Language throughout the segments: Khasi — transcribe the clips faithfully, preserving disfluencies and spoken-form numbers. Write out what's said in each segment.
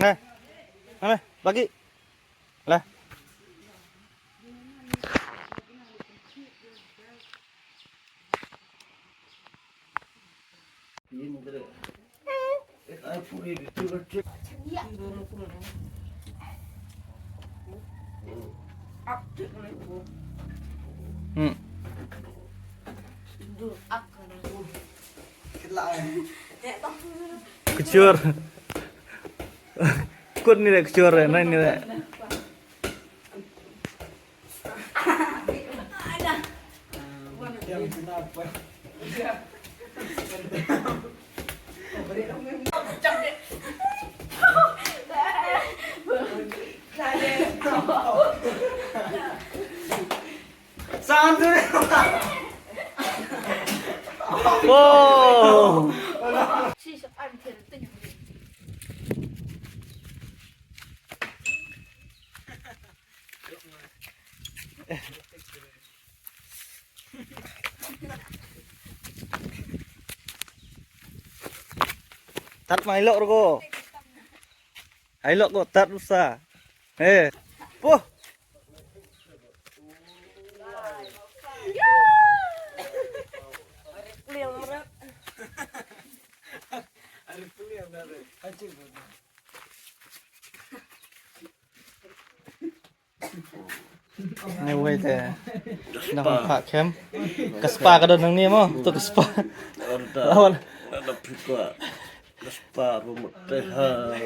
Nah, mana? Bagi. Lah. Hmm. Kejur. Kut ni deh kejur, nah ni deh. Wow. Tat ma ilok ruh ko. Ai lok ko tat rusa. Eh. Poh. Anyway te. Nang phah kem. Ka spa ka don nang ni mo. Tu ka spa. Lawan. Ada pika. Ka spa ruh mut te ha.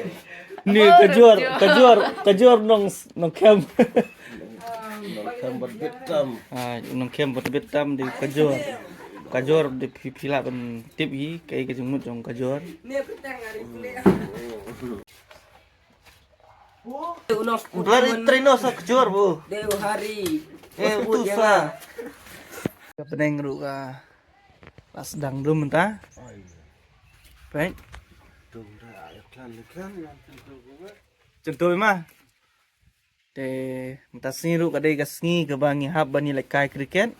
Ni kejur, kejur, kejur nong, nong kem. Nong kem bad bit tam. Ah, nong kem bad bit tam di kejur. Kejur di phi, phi lah ban tip hi, kaei ka jingmut jong kejur. Blari trino sa kejur bu. Deu hari. Eh, tu sa. Ka pdeng ruh ka la sdang dum mynta. Peit. Cyntu ma. Te mynta sngi ruh ka dei ka sngi kaba ngi hap ban ïalehkai cricket.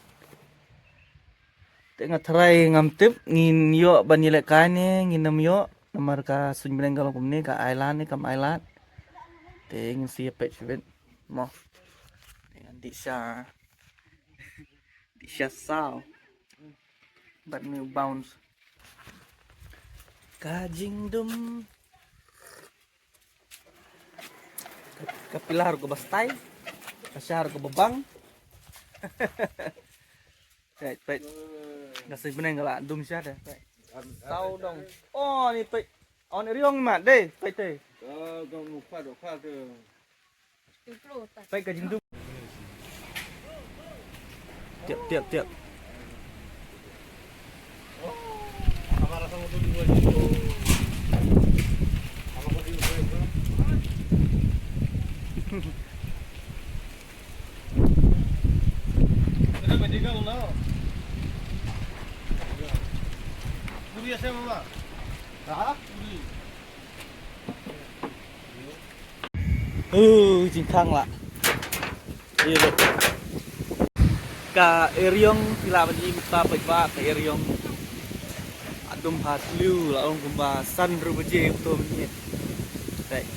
Te nga tharai ngam tip ngin ïoh ban ïalehkai ne ngin ym ïoh namar ka suiñ bneng ka long kumne, ka ai lad ne kam ai lad. Te ngin sa ïa peit shibit mo. Te ngan dih sha, dih sha saw. Bad ngi bounce. Ka jingdum. Ka pillar kaba stai. Ka shar kaba bang. Peit, peit. Ka suiñ bneng ka la dum sha te, peit. Saw dong. Oh, ni peit. On eriong ma dei, peit te. Peit ka jingdum. Tiap, tiap, tiap. Puri ase mama. Ha? Puri. Uh, jingkhang lah. Ïa, ka eriong phi lah ban ïohi mynta paidbah, ka eriong. Adum ha tliw la ong kumba san ruh baje to mynta. Right.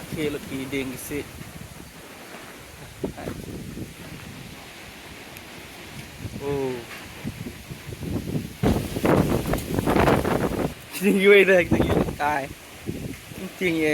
Ake lut ki ding ki sih. Oh. Sing yue da, sing yue kai. Ting ye.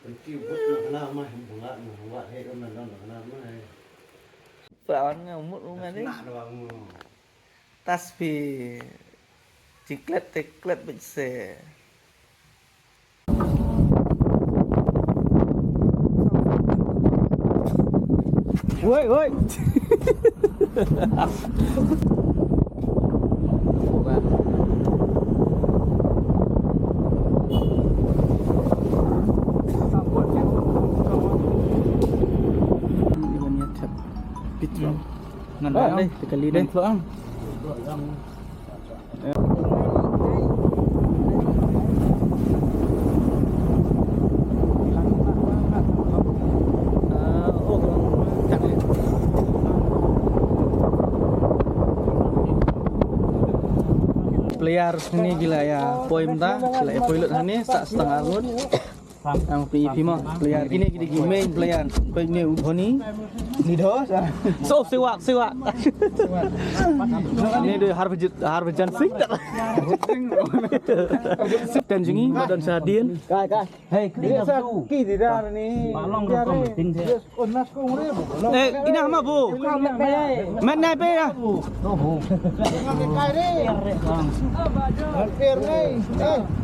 Pynti but na kane ma, hynrei la ma, wat hei kam na don na kane ma hei. Pynti nga mut u nga dei. Na don ma. Tas phi. Jingklet te klet beit se. Woi, woi. Petrol. Ngan ba dei, te kali dei. Player hangne ki la ïa poi mynta, ki la ïa poi lut hangne, sa stang arngut. Ang pi pi mo, player kine kine ki main player. Peit ne u Dhoni. Ni dos. So, siwak, siwak. Ni de Harbhajan, Harbhajan Singh. Captain jong ngi, Madan Shahideen. Kai, kai. Hey, ki dia sa, ki dia ni. Balong dia ni. Eh, ina ma bu. Met nai pe ya.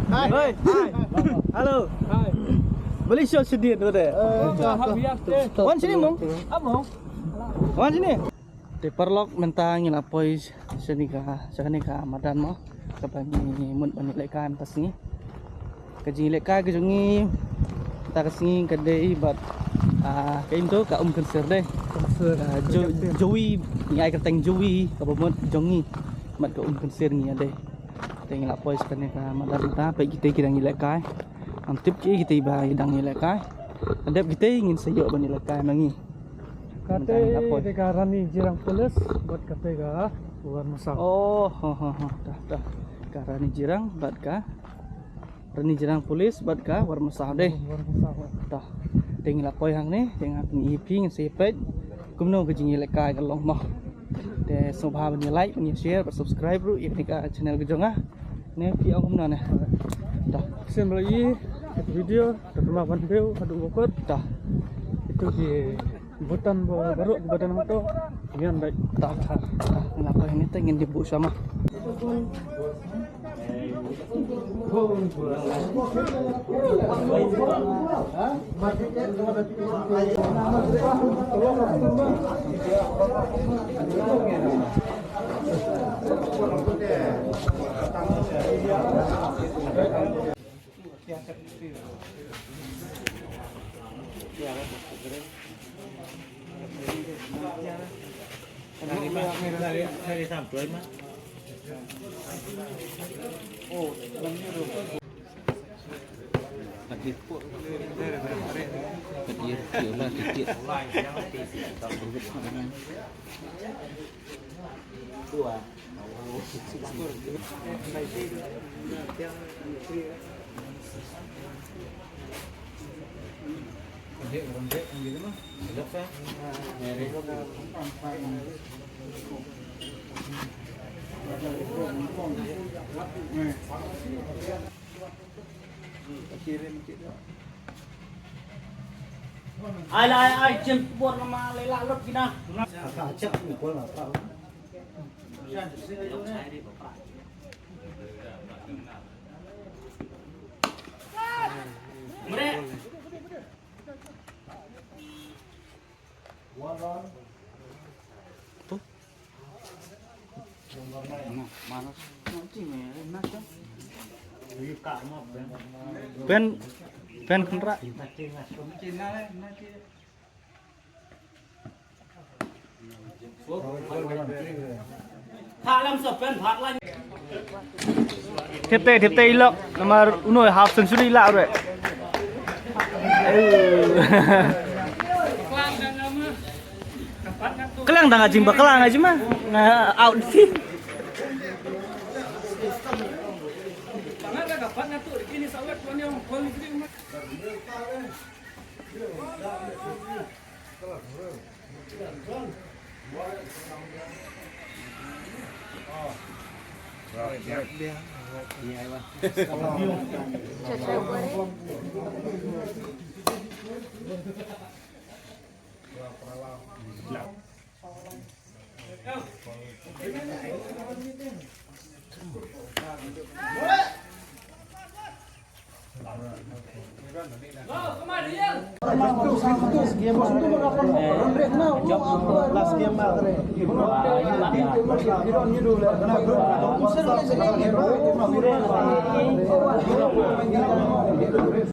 Hoi. Hello. Hi. Malaysia sedih tu deh. Wan sini mong. Wan sini. Te paralok mynta ngi la poi shane ka, shane ka madan mo. Kaba ngi mut ban ïalehkai mynta sngi. Ka jingïalehkai ka jong ngi mynta ka sngi ka dei bad, ah, ka im to ka Umkynsier dei. Umkynsier. Ah, Jo-, Joey, ngi ai kyrteng Joey kaba mut jong ngi. Bad ka Umkynsier ngi ïa dei. Te ngi la poi shane ka madan mynta, peit kita ki dang ïalehkai. Ngam tip ki kita ba ki dang ïalehkai. Hadep kita ngin sa ïoh ban ïalehkai ma ngi. Kata ka Rani Jirang Police bad kata ka War Masaw. Oh, ho ho ho. Dah, dah. Ka Rani Jirang bad ka Rani Jirang Police bad ka War Masaw dei. War Masaw. Dah. Te ngi la poi hangne, te ngan pyni ïa phi, ngin sa ïa peit kumno ka jingïalehkai ka long mo. Te sngewbha ban ïa like, ban ïa share, ban subscribe ruh ïa kane ka channel ka jong nga. Ne phi ong kumno ne. Dah. Sien ba la ïohi ïa ka video, te kynmaw ban view haduh ba kut. Dah. Itu ki button ba baroh ki button hangto. Ngan dei. Dah. Dah. Ngan la poi hangne te ngin ïa buh sha ma. Ai la ai ai jem bor nama lela lot kina. Mre. Pen, pen kynrah. Thep te, thep te ilok namar uno half century lah re. Klang dang ajing ba klang ajing ma. Nga out.